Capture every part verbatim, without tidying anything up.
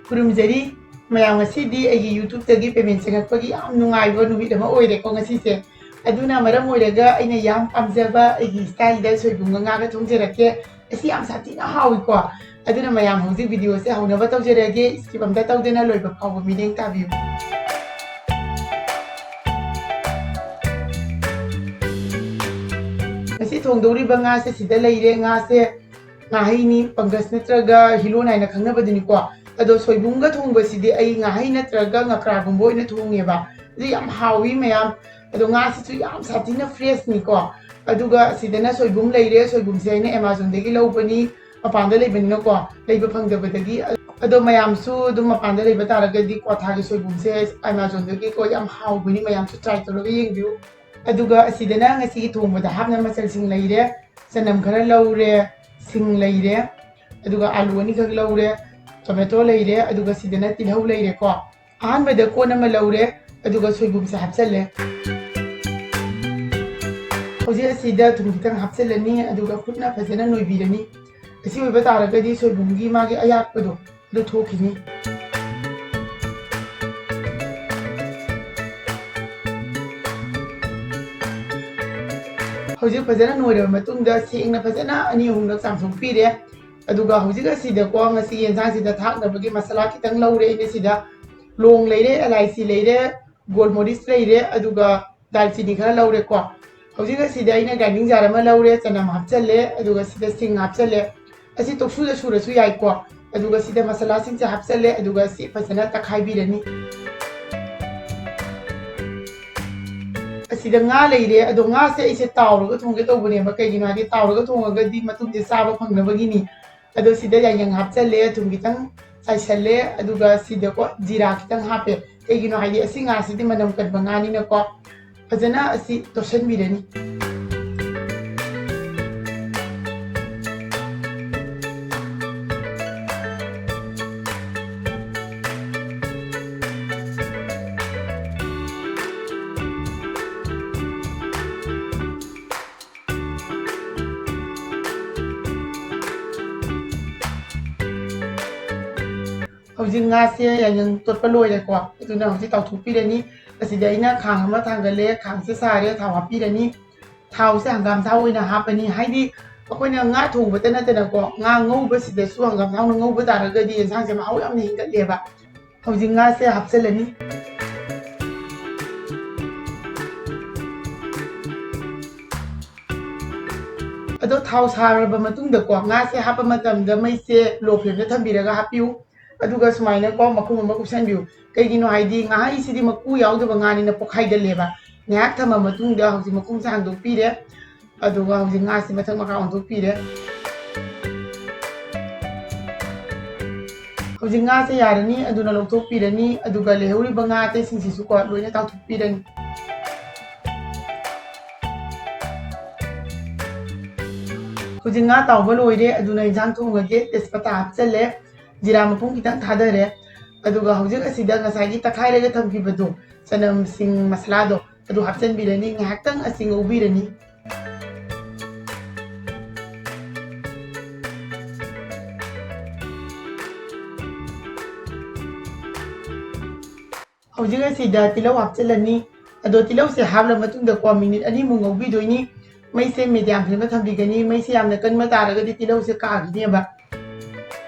ꯈꯨꯔꯨꯝꯖꯔꯤ꯫ ꯃꯌꯥꯝ, ꯉꯁꯤꯗꯤ ꯑꯩꯒꯤ YouTube-ꯇꯒꯤ payment ꯆꯪꯉꯛꯄꯒꯤ ꯌꯥꯝ ꯅꯨꯡꯉꯥꯏꯕ ꯅꯨꯃꯤꯠ ꯑꯃ ꯑꯣꯏꯔꯦꯀꯣ ꯉꯁꯤꯁꯦ꯫ ꯑꯗꯨꯅ ꯃꯔꯝ ꯑꯣꯏꯔꯒ ꯑꯩꯅ ꯌꯥꯝ ꯄꯥꯝꯖꯕ ꯑꯩꯒꯤ style-ꯗ ꯁꯣꯏꯕꯨꯝꯒ ꯉꯥꯒ ꯊꯣꯡꯖꯔꯛꯀꯦ꯫ ꯑꯁꯤ ꯌꯥꯝ ꯁꯥꯊꯤꯅ ꯍꯥꯎꯏꯀꯣ꯫ ꯑꯗꯨꯅ ꯃꯌꯥꯝ, ꯍꯧꯖꯤꯛ video-ꯁꯦ ꯍꯧꯅꯕ ꯇꯧꯖꯔꯒꯦ, skip ꯑꯝꯇ ꯇꯧꯗꯅ ꯂꯣꯏꯕ ꯐꯥꯎꯕ ꯃꯤꯠꯌꯦꯡ ꯇꯥꯕꯤꯌꯨ꯫ ꯉꯁꯤ ꯊꯣꯡꯗꯧꯔꯤꯕ ꯉꯥꯁꯦ ꯁꯤꯗ ꯂꯩꯔꯦ꯫ ꯉꯥꯁꯦ ꯉꯥꯍꯩꯅꯤ, ꯄꯪꯒꯁ ꯅꯠꯇ꯭ꯔꯒ ꯍꯤꯂꯣꯟ ꯍꯥꯏꯅ ꯈꯪꯅꯕꯗꯨꯅꯤꯀꯣ꯫ ꯑꯗꯣ ꯁꯣꯏꯕꯨꯝꯒ ꯊꯣꯡꯕꯁꯤꯗꯤ ꯑꯩ ꯉꯥꯍꯩ ꯅꯠꯇ꯭ꯔꯒ ꯉꯀ꯭ꯔꯥꯒꯨꯝꯕ ꯑꯣꯏꯅ ꯊꯣꯡꯉꯦꯕ꯫ ꯑꯗꯨ ꯌꯥꯝ ꯍꯥꯎꯏ ꯃꯌꯥꯝ꯫ ꯑꯗꯣ ꯉꯥꯁꯤꯁꯨ ꯌꯥꯝ ꯁꯥꯊꯤꯅ fresh-ꯅꯤꯀꯣ꯫ ꯑꯗꯨꯒ ꯁꯤꯗꯅ ꯁꯣꯏꯕꯨꯝ ꯂꯩꯔꯦ꯫ ꯁꯣꯏꯕꯨꯝꯁꯦ ꯑꯩꯅ Amazon-ꯗꯒꯤ ꯂꯧꯕꯅꯤ, ꯃꯄꯥꯟꯗ ꯂꯩꯕꯅꯤꯅꯀꯣ, ꯂꯩꯕ ꯐꯪꯗꯕꯗꯒꯤ꯫ ꯑꯗꯣ ꯃꯌꯥꯝꯁꯨ ꯑꯗꯨꯝ ꯃꯄꯥꯟꯗ ꯂꯩꯕ ꯇꯥꯔꯒꯗꯤ ꯀ꯭ꯋꯥꯊꯥꯒꯤ ꯁꯣꯏꯕꯨꯝꯁꯦ Amazon-ꯗꯒꯤꯀꯣ ꯌꯥꯝ ꯍꯥꯎꯕꯅꯤ, ꯃꯌꯥꯝꯁꯨ try ꯇꯧꯔꯒ ꯌꯦꯡꯕꯤꯌꯨ꯫ ꯑꯗꯨꯒ ꯑꯁꯤꯗꯅ ꯉꯁꯤꯒꯤ ꯊꯣꯡꯕꯗ ꯍꯥꯞꯅꯕ ꯃꯆꯜꯁꯤꯡ ꯂꯩꯔꯦ꯫ ꯆꯅꯝ ꯈꯔ ꯂꯧꯔꯦ, ꯁꯤꯡ ꯂꯩꯔꯦ, ꯑꯗꯨꯒ ꯑꯥꯂꯨ ꯑꯅꯤꯈꯛ ꯂꯧꯔꯦ, tomato ꯂꯩꯔꯦ, ꯑꯗꯨꯒ ꯁꯤꯗꯅ ꯇꯤꯜꯍꯧ ꯂꯩꯔꯦꯀꯣ꯫ ꯑꯍꯥꯟꯕꯗ ꯀꯣꯟ ꯑꯃ ꯂꯧꯔꯦ, ꯑꯗꯨꯒ ꯁꯣꯏꯕꯨꯝꯁꯦ ꯍꯥꯞꯆꯜꯂꯦ꯫ ꯍꯧꯖꯤꯛ ꯑꯁꯤꯗ ꯊꯨꯝ ꯈꯤꯇꯪ ꯍꯥꯞꯆꯜꯂꯅꯤ, ꯑꯗꯨꯒ ꯈꯨꯠꯅ ꯐꯖꯅ ꯅꯣꯏꯕꯤꯔꯅꯤ꯫ ꯑꯁꯤ ꯑꯣꯏꯕ ꯇꯥꯔꯒꯗꯤ ꯁꯣꯏꯕꯨꯝꯒꯤ ꯃꯥꯒꯤ ꯑꯌꯥꯛꯄꯗꯣ ꯑꯗꯨ ꯊꯣꯛꯈꯤꯅꯤ꯫ ꯍꯧꯖꯤꯛ ꯐꯖꯅ ꯅꯣꯏꯔꯕ ꯃꯇꯨꯡꯗ ꯁꯦꯡꯅ ꯐꯖꯅ ꯑꯅꯤ ꯑꯍꯨꯝꯂꯛ ꯆꯥꯝꯊꯣꯛꯄꯤꯔꯦ꯫ ꯑꯗꯨꯒ ꯍꯧꯖꯤꯛ ꯑꯁꯤꯗꯀꯣ ꯉꯁꯤ ꯌꯦꯟꯁꯥꯡꯁꯤꯗ ꯊꯥꯛꯅꯕꯒꯤ ꯃꯁꯥꯂꯥ ꯈꯤꯇꯪ ꯂꯧꯔꯦ꯫ ꯑꯩꯅ ꯁꯤꯗ ꯂꯣꯡ ꯂꯩꯔꯦ, ꯑꯦꯂꯥꯏꯆꯤ ꯂꯩꯔꯦ, ꯒꯣꯜ ꯃꯣꯔꯤꯁ ꯂꯩꯔꯦ, ꯑꯗꯨꯒ ꯗꯥꯜꯆꯤꯅꯤ ꯈꯔ ꯂꯧꯔꯦꯀꯣ꯫ ꯍꯧꯖꯤꯛ ꯑꯁꯤꯗ ꯑꯩꯅ grinding jar ꯑꯃ ꯂꯧꯔꯦ, ꯆꯅꯝ ꯍꯥꯞꯆꯜꯂꯦ, ꯑꯗꯨꯒ ꯁꯤꯗ ꯁꯤꯡ ꯍꯥꯞꯆꯜꯂꯦ꯫ ꯑꯁꯤ ꯇꯣꯛꯁꯨꯗ ꯁꯨꯔꯁꯨ ꯌꯥꯏꯀꯣ꯫ ꯑꯗꯨꯒ ꯁꯤꯗ ꯃꯁꯥꯂꯥꯁꯤꯡꯁꯦ ꯍꯥꯞꯆꯜꯂꯦ, ꯑꯗꯨꯒ ꯁꯤ ꯐꯖꯅ ꯇꯛꯈꯥꯏꯕꯤꯔꯅꯤ꯫ ꯑꯁꯤꯗ ꯉꯥ ꯂꯩꯔꯦ, ꯑꯗꯣ ꯉꯥꯁꯦ ꯑꯩꯁꯦ ꯇꯥꯎꯔꯒ ꯊꯣꯡꯒꯦ ꯇꯧꯕꯅꯦꯕ꯫ ꯀꯩꯒꯤꯅꯣ ꯍꯥꯏꯗꯤ ꯇꯥꯎꯔꯒ ꯊꯣꯡꯉꯒꯗꯤ ꯃꯇꯨꯝꯁꯦ ꯆꯥꯕ ꯐꯪꯅꯕꯒꯤꯅꯤ꯫ ꯑꯗꯣ ꯁꯤꯗ ꯌꯥꯏꯉꯪ ꯍꯥꯞꯆꯜꯂꯦ, ꯊꯨꯝ ꯈꯤꯇꯪ ꯆꯥꯏꯁꯜꯂꯦ, ꯑꯗꯨꯒ ꯁꯤꯗꯀꯣ ꯖꯤꯔꯥ ꯈꯤꯇꯪ ꯍꯥꯞꯄꯦ꯫ ꯀꯩꯒꯤꯅꯣ ꯍꯥꯏꯗꯤ ꯑꯁꯤ ꯉꯥꯁꯤꯗꯤ ꯃꯅꯝ ꯀꯟꯕ ꯉꯥꯅꯤꯅꯀꯣ꯫ ꯐꯖꯅ ꯑꯁꯤ ꯇꯣꯠꯁꯤꯟꯕꯤꯔꯅꯤ꯫ ꯍꯧꯖꯤꯛ ꯉꯥꯁꯦ ꯌꯥꯏꯉꯪ ꯇꯣꯠꯄ ꯂꯣꯏꯔꯦꯀꯣ, ꯑꯗꯨꯅ ꯍꯧꯖꯤꯛ ꯇꯥꯎꯊꯣꯛꯄꯤꯔꯅꯤ꯫ ꯑꯁꯤꯗ ꯑꯩꯅ ꯈꯥꯡ ꯑꯃ ꯊꯥꯡꯒꯠꯂꯦ, ꯈꯥꯡꯁꯦ ꯁꯥꯔꯦ, ꯊꯥꯎ ꯍꯥꯞꯄꯤꯔꯅꯤ꯫ ꯊꯥꯎꯁꯦ ꯍꯪꯒꯥꯝ ꯊꯥꯎ ꯑꯣꯏꯅ ꯍꯥꯞꯄꯅꯤ, ꯍꯥꯏꯗꯤ ꯑꯩꯈꯣꯏꯅ ꯉꯥ ꯊꯣꯡꯕꯇ ꯅꯠꯇꯅꯀꯣ, ꯉꯥ ꯉꯧꯕꯁꯤꯗꯁꯨ ꯍꯪꯒꯥꯝ ꯊꯥꯎꯅ ꯉꯧꯕ ꯇꯥꯔꯒꯗꯤ ꯌꯦꯟꯁꯥꯡꯁꯦ ꯃꯍꯥꯎ ꯌꯥꯝꯅ ꯍꯦꯟꯒꯠꯂꯦꯕ꯫ ꯍꯧꯖꯤꯛ ꯉꯥꯁꯦ ꯍꯥꯞꯆꯤꯜꯂꯅꯤ꯫ ꯑꯗꯣ ꯊꯥꯎ ꯁꯥꯔꯕ ꯃꯇꯨꯡꯗꯀꯣ, ꯉꯥꯁꯦ ꯍꯥꯞꯄ ꯃꯇꯝꯗ ꯃꯩꯁꯦ low flameꯗ ꯊꯝꯕꯤꯔꯒ ꯍꯥꯞꯄꯤꯌꯨ꯫ ꯑꯗꯨꯒ ꯁꯨꯃꯥꯏꯅꯀꯣ ꯃꯈꯨꯝ ꯑꯃ ꯀꯨꯞꯁꯟꯕꯤꯌꯨ꯫ ꯀꯩꯒꯤꯅꯣ ꯍꯥꯏꯗꯤ ꯉꯥꯍꯩꯁꯤꯗꯤ ꯃꯀꯨ ꯌꯥꯎꯗꯕ ꯉꯥꯅꯤꯅ ꯄꯣꯛꯈꯥꯏꯒꯜꯂꯦꯕ꯫ ꯉꯥꯏꯍꯥꯛ ꯊꯝꯃ ꯃꯇꯨꯡꯗ ꯍꯧꯖꯤꯛ ꯃꯈꯨꯝꯁꯦ ꯍꯥꯡꯗꯣꯛꯄꯤꯔꯦ꯫ ꯑꯗꯨꯒ ꯍꯧꯖꯤꯛ ꯉꯥꯁꯦ ꯃꯊꯛ ꯃꯈꯥ ꯑꯣꯟꯊꯣꯛꯄꯤꯔꯦ꯫ ꯍꯧꯖꯤꯛ ꯉꯥꯁꯦ ꯌꯥꯔꯅꯤ, ꯑꯗꯨꯅ ꯂꯧꯊꯣꯛꯄꯤꯔꯅꯤ꯫ ꯑꯗꯨꯒ ꯂꯩꯍꯧꯔꯤꯕ ꯉꯥ ꯑꯇꯩꯁꯤꯡꯁꯤꯁꯨꯀꯣ ꯂꯣꯏꯅ ꯇꯥꯎꯊꯣꯛꯄꯤꯔꯅꯤ꯫ ꯍꯧꯖꯤꯛ ꯉꯥ ꯇꯥꯎꯕ ꯂꯣꯏꯔꯦ, ꯑꯗꯨꯅ ꯏꯟꯁꯥꯡ ꯊꯣꯡꯉꯒꯦ꯫ ꯇꯦꯖꯄꯇꯥ ꯍꯥꯞꯆꯜꯂꯦ, ꯖꯤꯔꯥ ꯃꯄꯨꯝ ꯈꯤꯇꯪ ꯊꯥꯗꯔꯦ꯫ ꯑꯗꯨꯒ ꯍꯧꯖꯤꯛ ꯑꯁꯤꯗ ꯉꯁꯥꯏꯒꯤ ꯇꯛꯈꯥꯏꯔꯒ ꯊꯝꯈꯤꯕꯗꯣ, ꯆꯅꯝ, ꯁꯤꯡ, ꯃꯁꯂꯥꯗꯣ, ꯑꯗꯨ ꯍꯥꯞꯆꯤꯟꯕꯤꯔꯅꯤ꯫ ꯉꯥꯏꯍꯥꯛꯇꯪ ꯑꯁꯤ ꯉꯧꯕꯤꯔꯅꯤ꯫ ꯍꯧꯖꯤꯛ ꯑꯁꯤꯗ ꯇꯤꯜꯍꯧ ꯍꯥꯞꯆꯤꯜꯂꯅꯤ꯫ ꯑꯗꯣ ꯇꯤꯜꯍꯧꯁꯦ ꯍꯥꯞꯂ ꯃꯇꯨꯡꯗꯀꯣ ꯃꯤꯅꯤꯠ ꯑꯅꯤꯃꯨꯛ ꯉꯧꯕꯤꯗꯣꯏꯅꯤ꯫ ꯃꯩꯁꯦ medium flameꯗ ꯊꯝꯕꯤꯒꯅꯤ꯫ ꯃꯩꯁꯦ ꯌꯥꯝꯅ ꯀꯟꯕ ꯇꯥꯔꯒꯗꯤ ꯇꯤꯜꯍꯧꯁꯦ ꯀꯥꯈꯤꯅꯦꯕ꯫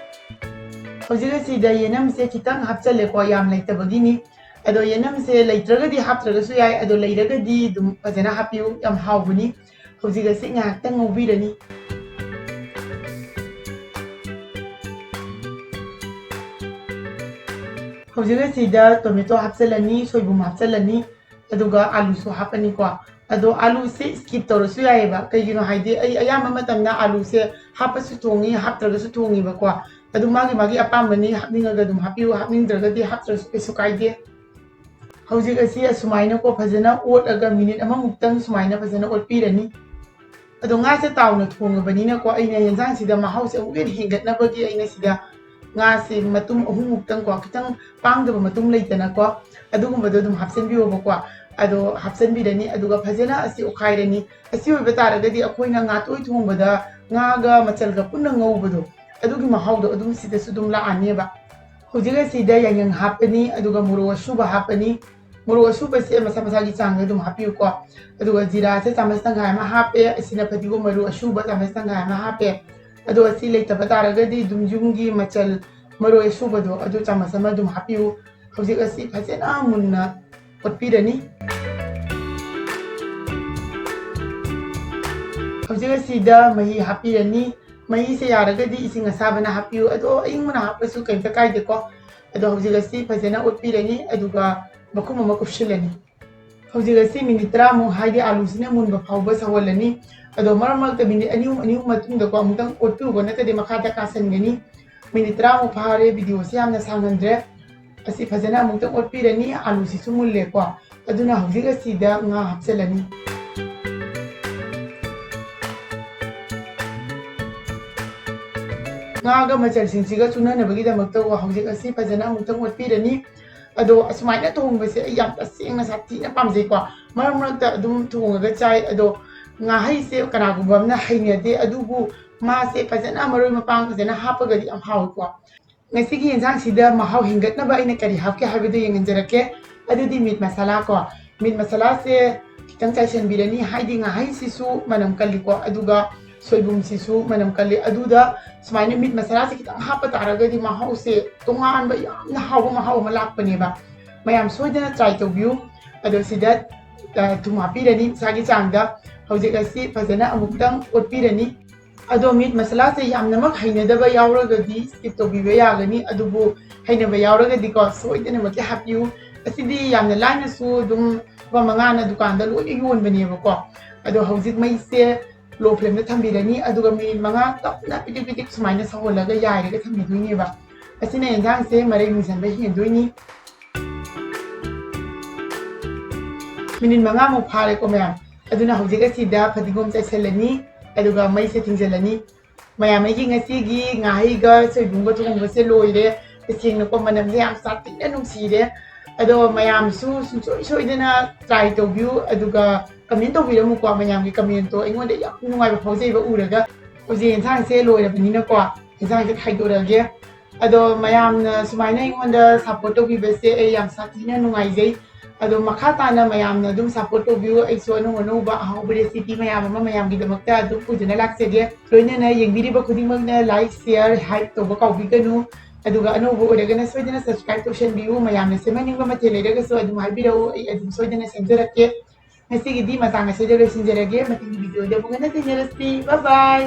ꯍꯧꯖꯤꯛ ꯑꯁꯤꯗ ꯌꯦꯅꯝꯁꯦ ꯈꯤꯇꯪ ꯍꯥꯞꯆꯜꯂꯦꯀꯣ, ꯌꯥꯝ ꯂꯩꯇꯕꯒꯤꯅꯤ꯫ ꯑꯗꯣ ꯌꯦꯅꯝꯁꯦ ꯂꯩꯇ꯭ꯔꯒꯗꯤ ꯍꯥꯞꯇ꯭ꯔꯒꯁꯨ ꯌꯥꯏ, ꯑꯗꯣ ꯂꯩꯔꯒꯗꯤ ꯑꯗꯨꯝ ꯐꯖꯅ ꯍꯥꯞꯄꯤꯌꯨ, ꯌꯥꯝ ꯍꯥꯎꯕꯅꯤ꯫ ꯍꯧꯖꯤꯛ ꯑꯁꯤ ꯉꯥꯏꯍꯥꯛꯇꯪ ꯉꯧꯕꯤꯔꯅꯤ꯫ ꯍꯧꯖꯤꯛ ꯑꯁꯤꯗ tomato ꯍꯥꯞꯆꯤꯜꯂꯅꯤ, ꯁꯣꯏꯕꯨꯝ ꯍꯥꯞꯆꯤꯜꯂꯅꯤ, ꯑꯗꯨꯒ ꯑꯂꯨꯁꯨ ꯍꯥꯞꯄꯅꯤꯀꯣ꯫ ꯑꯗꯣ ꯑꯂꯨꯁꯦ skip ꯇꯧꯔꯁꯨ ꯌꯥꯏꯑꯕ, ꯀꯩꯒꯤꯅꯣ ꯍꯥꯏꯗꯤ ꯑꯩ ꯑꯌꯥꯝꯕ ꯃꯇꯝꯗ ꯑꯂꯨꯁꯦ ꯍꯥꯞꯄꯁꯨ ꯊꯣꯡꯉꯤ, ꯍꯥꯞꯇ꯭ꯔꯒꯁꯨ ꯊꯣꯡꯉꯤꯕꯀꯣ꯫ ꯑꯗꯨ ꯃꯥꯒꯤ ꯃꯥꯒꯤ ꯑꯄꯥꯝꯕꯅꯤ, ꯍꯥꯞꯅꯤꯡꯉꯒ ꯑꯗꯨꯝ ꯍꯥꯞꯄꯤꯌꯨ, ꯍꯥꯞꯅꯤꯡꯗ꯭ꯔꯒꯗꯤ ꯍꯥꯞꯇ꯭ꯔꯁꯨ ꯀꯩꯁꯨ ꯀꯥꯏꯗꯦ꯫ ꯍꯧꯖꯤꯛ ꯑꯁꯤ ꯑꯁꯨꯃꯥꯏꯅꯀꯣ ꯐꯖꯅ ꯑꯣꯠꯂꯒ ꯃꯤꯅꯤꯠ ꯑꯃꯃꯨꯛꯇꯪ ꯁꯨꯃꯥꯏꯅ ꯐꯖꯅ ꯑꯣꯠꯄꯤꯔꯅꯤ꯫ ꯑꯗꯣ ꯉꯥꯁꯦ ꯇꯥꯎꯅ ꯊꯣꯡꯉꯕꯅꯤꯅꯀꯣ, ꯑꯩꯅ ꯌꯦꯟꯁꯥꯡꯁꯤꯗ ꯃꯍꯥꯎꯁꯦ ꯑꯃꯨꯛꯀ ꯍꯦꯟꯅ ꯍꯦꯟꯒꯠꯅꯕꯒꯤ ꯑꯩꯅ ꯁꯤꯗ ꯉꯥꯁꯦ ꯃꯇꯨꯝ ꯑꯍꯨꯝꯃꯨꯛꯇꯪꯀꯣ, ꯈꯤꯇꯪ ꯄꯥꯡꯗꯕ ꯃꯇꯨꯝ ꯂꯩꯗꯅꯀꯣ, ꯑꯗꯨꯒꯨꯝꯕꯗꯣ ꯑꯗꯨꯝ ꯍꯥꯞꯆꯤꯟꯕꯤꯌꯣꯕꯀꯣ꯫ ꯑꯗꯣ ꯍꯥꯞꯆꯤꯟꯕꯤꯔꯅꯤ, ꯑꯗꯨꯒ ꯐꯖꯅ ꯑꯁꯤ ꯑꯣꯠꯈꯥꯏꯔꯅꯤ꯫ ꯑꯁꯤ ꯑꯣꯏꯕ ꯇꯥꯔꯒꯗꯤ ꯑꯩꯈꯣꯏꯅ ꯉꯥꯇꯣꯏ ꯊꯣꯡꯕꯗ ꯉꯥꯒ ꯃꯆꯜꯒ ꯄꯨꯟꯅ ꯉꯧꯕꯗꯣ, ꯑꯗꯨꯒꯤ ꯃꯍꯥꯎꯗꯣ ꯑꯗꯨꯝ ꯁꯤꯗꯁꯨ ꯑꯗꯨꯝ ꯂꯥꯛꯑꯅꯦꯕ꯫ ꯍꯧꯖꯤꯛ ꯑꯁꯤꯗ ꯌꯥꯏꯉꯪ ꯍꯥꯞꯄꯅꯤ, ꯑꯗꯨꯒ ꯃꯣꯔꯣꯛ ꯑꯁꯨꯕ ꯍꯥꯞꯄꯅꯤ꯫ ꯃꯣꯔꯣꯛ ꯑꯁꯨꯕꯁꯦ ꯃꯁꯥ ꯃꯁꯥꯒꯤ ꯆꯥꯡꯗ ꯑꯗꯨꯝ ꯍꯥꯞꯄꯤꯌꯨꯀꯣ꯫ ꯑꯗꯨꯒ ꯖꯤꯔꯥꯁꯦ ꯆꯥꯃꯁ ꯇꯪꯈꯥꯏ ꯑꯃ ꯍꯥꯞꯄꯦ, ꯑꯁꯤꯅ ꯐꯗꯤꯒꯣꯝ ꯃꯔꯨ ꯑꯁꯨꯕ ꯆꯥꯃꯁ ꯇꯪꯈꯥꯏ ꯑꯃ ꯍꯥꯞꯄꯦ꯫ ꯑꯗꯣ ꯑꯁꯤ ꯂꯩꯇꯕ ꯇꯥꯔꯒꯗꯤ ꯑꯗꯨꯝ ꯌꯨꯝꯒꯤ ꯃꯆꯜ ꯃꯔꯣꯏ ꯑꯁꯨꯕꯗꯣ ꯑꯗꯨ ꯆꯥꯃꯁ ꯑꯃ ꯑꯗꯨꯝ ꯍꯥꯞꯄꯤꯌꯨ꯫ ꯍꯧꯖꯤꯛ ꯑꯁꯤ ꯐꯖꯅ ꯃꯨꯟꯅ ꯑꯣꯠꯄꯤꯔꯅꯤ꯫ ꯍꯧꯖꯤꯛ ꯑꯁꯤꯗ ꯃꯍꯤ ꯍꯥꯞꯄꯤꯔꯅꯤ꯫ ꯃꯍꯤꯁꯦ ꯌꯥꯔꯒꯗꯤ ꯏꯁꯤꯡ ꯑꯁꯥꯕꯅ ꯍꯥꯞꯄꯤꯌꯨ, ꯑꯗꯣ ꯑꯏꯪꯕꯅ ꯍꯥꯞꯄꯁꯨ ꯀꯩꯝꯇ ꯀꯥꯏꯗꯦꯀꯣ꯫ ꯑꯗꯣ ꯍꯧꯖꯤꯛ ꯑꯁꯤ ꯐꯖꯅ ꯑꯣꯠꯄꯤꯔꯅꯤ, ꯑꯗꯨꯒ ꯃꯈꯨꯝ ꯑꯃ ꯀꯨꯞꯁꯤꯜꯂꯅꯤ꯫ ꯍꯧꯖꯤꯛ ꯑꯁꯤ ꯃꯤꯅꯤꯠ ꯇꯔꯥꯃꯨꯛ, ꯍꯥꯏꯗꯤ ꯑꯥꯂꯨꯁꯤꯅ ꯃꯨꯟꯕ ꯐꯥꯎꯕ ꯁꯧꯍꯜꯂꯅꯤ꯫ ꯑꯗꯣ ꯃꯔꯛ ꯃꯔꯛꯇ ꯃꯤꯅꯤꯠ ꯑꯅꯤ ꯑꯍꯨꯝ, ꯑꯅꯤ ꯑꯍꯨꯝ ꯃꯇꯨꯡꯗꯀꯣ ꯑꯃꯨꯛꯇꯪ ꯑꯣꯠꯄꯤꯔꯨꯀꯣ, ꯅꯠꯇ꯭ꯔꯗꯤ ꯃꯈꯥꯗ ꯀꯥꯁꯟꯒꯅꯤ꯫ ꯃꯤꯅꯤꯠ ꯇꯔꯥꯃꯨꯛ ꯐꯥꯔꯦ, ꯚꯤꯗꯤꯑꯣꯁꯦ ꯌꯥꯝꯅ ꯁꯥꯡꯍꯟꯗ꯭ꯔꯦ꯫ ꯑꯁꯤ ꯐꯖꯅ ꯑꯃꯨꯛꯇꯪ ꯑꯣꯠꯄꯤꯔꯅꯤ, ꯑꯥꯂꯨꯁꯤꯁꯨ ꯃꯨꯜꯂꯦꯀꯣ꯫ ꯑꯗꯨꯅ ꯍꯧꯖꯤꯛ ꯑꯁꯤꯗ ꯉꯥ ꯍꯥꯞꯆꯤꯜꯂꯅꯤ꯫ ꯉꯥꯒ ꯃꯆꯜꯁꯤꯡꯁꯤꯒ ꯆꯨꯅꯅꯕꯒꯤꯗꯃꯛꯇꯀꯣ ꯍꯧꯖꯤꯛ ꯑꯁꯤ ꯐꯖꯅ ꯑꯃꯨꯛꯇꯪ ꯑꯣꯠꯄꯤꯔꯅꯤ꯫ ꯑꯗꯣ ꯑꯁꯨꯃꯥꯏꯅ ꯊꯣꯡꯕꯁꯦ ꯑꯩ ꯌꯥꯝ ꯇꯁꯦꯡꯅ ꯁꯥꯊꯤꯅ ꯄꯥꯝꯖꯩꯀꯣ꯫ ꯃꯔꯛ ꯃꯔꯛꯇ ꯑꯗꯨꯝ ꯊꯣꯡꯉꯒ ꯆꯥꯏ, ꯑꯗꯣ ꯉꯥꯍꯩꯁꯦ ꯀꯅꯥꯒꯨꯝꯕ ꯑꯃꯅ ꯍꯩꯅꯗꯦ, ꯑꯗꯨꯕꯨ ꯃꯥꯁꯦ ꯐꯖꯅ ꯃꯔꯣꯏ ꯃꯄꯥꯡ ꯐꯖꯅ ꯍꯥꯞꯄꯒꯗꯤ ꯌꯥꯝ ꯍꯥꯎꯏꯀꯣ꯫ ꯉꯁꯤꯒꯤ ꯌꯦꯟꯁꯥꯡꯁꯤꯗ ꯃꯍꯥꯎ ꯍꯦꯟꯒꯠꯅꯕ ꯑꯩꯅ ꯀꯔꯤ ꯍꯥꯞꯀꯦ ꯍꯥꯏꯕꯗꯨ ꯌꯦꯡꯍꯟꯖꯔꯛꯀꯦ꯫ ꯑꯗꯨꯗꯤ ꯃꯤꯠ ꯃꯁꯥꯂꯥ ꯀꯣ, ꯃꯤꯠ ꯃꯁꯥꯂꯥꯁꯦ ꯈꯤꯇꯪ ꯆꯥꯏꯁꯤꯟꯕꯤꯔꯅꯤ, ꯍꯥꯏꯗꯤ ꯉꯥꯍꯩꯁꯤꯁꯨ ꯃꯅꯝ ꯀꯜꯂꯤꯀꯣ, ꯑꯗꯨꯒ ꯁꯣꯏꯕꯨꯝꯁꯤꯁꯨ ꯃꯅꯝ ꯀꯜꯂꯤ꯫ ꯑꯗꯨꯗ ꯁꯨꯃꯥꯏꯅ ꯃꯤꯠ ꯃꯁꯥꯂꯥꯁꯦ ꯈꯤꯇꯪ ꯍꯥꯞꯄ ꯇꯥꯔꯒꯗꯤ ꯃꯍꯥꯎꯁꯦ ꯇꯣꯉꯥꯟꯕ ꯌꯥꯝꯅ ꯍꯥꯎꯕ ꯃꯍꯥꯎ ꯑꯃ ꯂꯥꯛꯄꯅꯦꯕ꯫ ꯃꯌꯥꯝ ꯁꯣꯏꯗꯅ try ꯇꯧꯕꯤꯌꯨ꯫ ꯑꯗꯣ ꯁꯤꯗ, ꯑ, ꯊꯨꯝ ꯍꯥꯞꯄꯤꯔꯅꯤ ꯏꯁꯥꯒꯤ ꯆꯥꯡꯗ꯫ ꯍꯧꯖꯤꯛ ꯑꯁꯤ ꯐꯖꯅ ꯑꯃꯨꯛꯇꯪ ꯑꯣꯠꯄꯤꯔꯅꯤ꯫ ꯑꯗꯣ ꯃꯤꯠ ꯃꯁꯥꯂꯥꯁꯦ ꯌꯥꯝꯅꯃꯛ ꯍꯩꯅꯗꯕ ꯌꯥꯎꯔꯒꯗꯤ skip ꯇꯧꯕꯤꯕ ꯌꯥꯒꯅꯤ, ꯑꯗꯨꯕꯨ ꯍꯩꯅꯕ ꯌꯥꯎꯔꯒꯗꯤꯀꯣ ꯁꯣꯏꯗꯅꯃꯛꯀꯤ ꯍꯥꯞꯄꯤꯌꯨ꯫ ꯑꯁꯤꯗꯤ ꯌꯥꯝꯅ ꯂꯥꯏꯅꯁꯨ ꯑꯗꯨꯝ ꯂꯨꯄꯥ ꯃꯉꯥꯅ ꯗꯨꯀꯥꯟꯗ ꯂꯣꯏꯅ ꯌꯣꯟꯕꯅꯦꯕꯀꯣ꯫ ꯑꯗꯣ ꯍꯧꯖꯤꯛ ꯃꯩꯁꯦ low flameꯗ ꯊꯝꯕꯤꯔꯅꯤ, ꯑꯗꯨꯒ ꯃꯤꯅꯤꯠ ꯃꯉꯥ ꯇꯞꯅ ꯄꯤꯗꯤꯛ ꯄꯤꯗꯤꯛ ꯁꯨꯃꯥꯏꯅ ꯁꯧꯍꯜꯂꯒ ꯌꯥꯏꯔꯒ ꯊꯝꯕꯤꯗꯣꯏꯅꯦꯕ꯫ ꯑꯁꯤꯅ ꯌꯦꯟꯁꯥꯡꯁꯦ ꯃꯔꯩ ꯃꯨꯟꯁꯟꯕ ꯍꯦꯟꯗꯣꯏꯅꯤ꯫ ꯃꯤꯅꯤꯠ ꯃꯉꯥꯃꯨꯛ ꯐꯥꯔꯦꯀꯣ ꯃꯌꯥꯝ꯫ ꯑꯗꯨꯅ ꯍꯧꯖꯤꯛ ꯑꯁꯤꯗ ꯐꯗꯤꯒꯣꯝ ꯆꯥꯏꯁꯤꯜꯂꯅꯤ, ꯑꯗꯨꯒ ꯃꯩꯁꯦ ꯊꯤꯡꯖꯤꯜꯂꯅꯤ꯫ ꯃꯌꯥꯝ, ꯑꯩꯒꯤ ꯉꯁꯤꯒꯤ ꯉꯥꯍꯩꯒ ꯁꯣꯏꯕꯨꯝꯒ ꯊꯣꯡꯕꯁꯦ ꯂꯣꯏꯔꯦ꯫ ꯇꯁꯦꯡꯅꯀꯣ ꯃꯅꯝꯁꯦ ꯌꯥꯝ ꯁꯥꯊꯤꯅ ꯅꯨꯡꯁꯤꯔꯦ꯫ ꯑꯗꯣ ꯃꯌꯥꯝꯁꯨ ꯁꯨꯡꯁꯣꯏ ꯁꯣꯏꯗꯅ try ꯇꯧꯕꯤꯌꯨ, ꯑꯗꯨꯒ comment ꯇꯧꯕꯤꯔꯝꯃꯨꯀꯣ꯫ ꯃꯌꯥꯝꯒꯤ commentꯇꯣ ꯑꯩꯉꯣꯟꯗ ꯌꯥꯝ ꯅꯨꯡꯉꯥꯏꯕ ꯐꯥꯎꯖꯩꯕ ꯎꯔꯒ꯫ ꯍꯧꯖꯤꯛ ꯌꯦꯟꯁꯥꯡꯁꯦ ꯂꯣꯏꯔꯕꯅꯤꯅꯀꯣ, ꯌꯦꯟꯁꯥꯡꯁꯦ ꯈꯥꯏꯗꯣꯔꯛꯑꯒꯦ꯫ ꯑꯗꯣ ꯃꯌꯥꯝꯅ ꯁꯨꯃꯥꯏꯅ ꯑꯩꯉꯣꯟꯗ ꯁꯞꯄꯣꯔꯠ ꯇꯧꯕꯤꯕꯁꯦ ꯑꯩ ꯌꯥꯝ ꯁꯥꯊꯤꯅ ꯅꯨꯡꯉꯥꯏꯖꯩ꯫ ꯑꯗꯣ ꯃꯈꯥ ꯇꯥꯅ ꯃꯌꯥꯝꯅ ꯑꯗꯨꯝ ꯁꯞꯄꯣꯔꯠ ꯇꯧꯕꯤꯌꯨ꯫ ꯑꯩꯁꯨ ꯑꯅꯧ ꯑꯅꯧꯕ ꯑꯍꯥꯎꯕ ꯔꯦꯁꯤꯄꯤ ꯃꯌꯥꯝ ꯑꯃ ꯃꯌꯥꯝꯒꯤꯗꯃꯛꯇ ꯑꯗꯨꯝ ꯄꯨꯗꯨꯅ ꯂꯥꯛꯆꯒꯦ꯫ ꯂꯣꯏꯅꯅ ꯌꯦꯡꯕꯤꯔꯤꯕ ꯈꯨꯗꯤꯡꯃꯛꯅ ꯂꯥꯏꯛ, ꯁꯤꯌꯔ, ꯍꯥꯏꯞ ꯇꯧꯕ ꯀꯥꯎꯕꯤꯒꯅꯨ꯫ ꯑꯗꯨꯒ ꯑꯅꯧꯕ ꯑꯣꯏꯔꯒꯅ ꯁꯣꯏꯗꯅ ꯁꯕꯁꯀ꯭ꯔꯥꯏꯕ ꯇꯧꯁꯟꯕꯤꯌꯨ꯫ ꯃꯌꯥꯝꯅ ꯁꯦꯝꯍꯟꯅꯤꯡꯕ ꯃꯊꯦꯜ ꯂꯩꯔꯒꯁꯨ ꯑꯗꯨꯝ ꯍꯥꯏꯕꯤꯔꯛꯎ, ꯑꯩ ꯑꯗꯨꯝ ꯁꯣꯏꯗꯅ ꯁꯦꯝꯖꯔꯛꯀꯦ꯫ ꯉꯁꯤꯒꯤꯗꯤ ꯃꯇꯥꯡ ꯑꯁꯤꯗ ꯂꯣꯏꯁꯤꯟꯖꯔꯒꯦ꯫ ꯃꯊꯪꯒꯤ ꯚꯤꯗꯤꯑꯣꯗ ꯑꯃꯨꯛ ꯍꯟꯅ ꯊꯦꯡꯅꯔꯁꯤ꯫ ꯕꯥꯏ ꯕꯥꯏ꯫